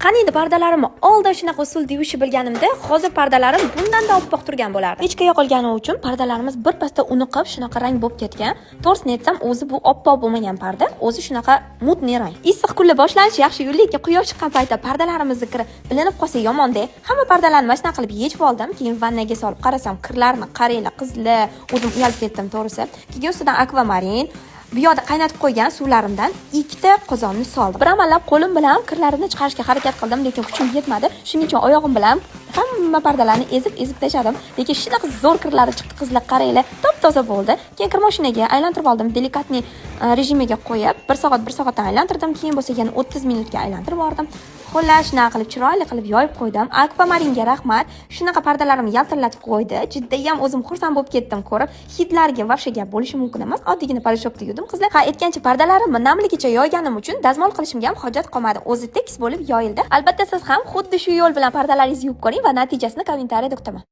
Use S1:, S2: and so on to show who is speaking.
S1: Qaniydi pardalarimni oldin shunaqa usulda yuvishni bilganimda, hozir pardalarim bundan-da oppoq turgan bo'lardi. Pechka yoqilgani uchun pardalarimiz birpasda uniqib, shunaqa rang bo'lib ketgan. To'g'risini aytsam, o'zi bu oppoq bo'lmagan parda, o'zi shunaqa мутный rang. Issiq kunlar boshlanishi yaxshi, lekin quyosh chiqqan paytda pardalarimizni kiri bilinib qolsa yomonda. Hamma pardalarni mana shunaqa qilib yechib oldim, keyin vannaga solib qarasam, kirlarni qaranglar, qizlar, o'zim uyalib ketdim, to'g'risi. Keyin ustidan akvamarin, bu yoqda qaynatib qo'ygan suvlarimdan ikkita qozonni soldim. Bir amallab qo'lim bilan kirlarimni chiqarishga harakat qildim, lekin kuchim yetmadi. Shuning uchun oyog'im bilan hamma pardalarni ezib ezib tashladim. Lekin shunaqa zo'r kirlari chiqdi, qizlar, qaranglar, top toza bo'ldi. Keyin kir mashinaga aylantirib oldim, деликатный rejimiga qo'yib, 1 soat, 1 soatdan aylantirdim, keyin bo'lsa yana 30 minutga aylantirib yubordim. Xullas, shunaqa qilib chiroyli qilib yoyib qo'ydim. Akvamaringa rahmat. Shunaqa pardalarimni yaltirlatib qo'ydi. Judayam o'zim xursand bo'lib ketdim ko'rib. Hidlarga вообще gap bo'lishi mumkin emas. Oddiygina порошок da yuvdim, qizlar. Ha, aytgancha, pardalarimni namligicha yoyganim uchun dazmol qilishimga ham hojat qolmadi. O'zi tekis bo'lib yoyildi. Albatta, siz ham xuddi shu yo'l bilan pardalaringizni yuvib ko'ring va natijasini kommentariyada kutaman.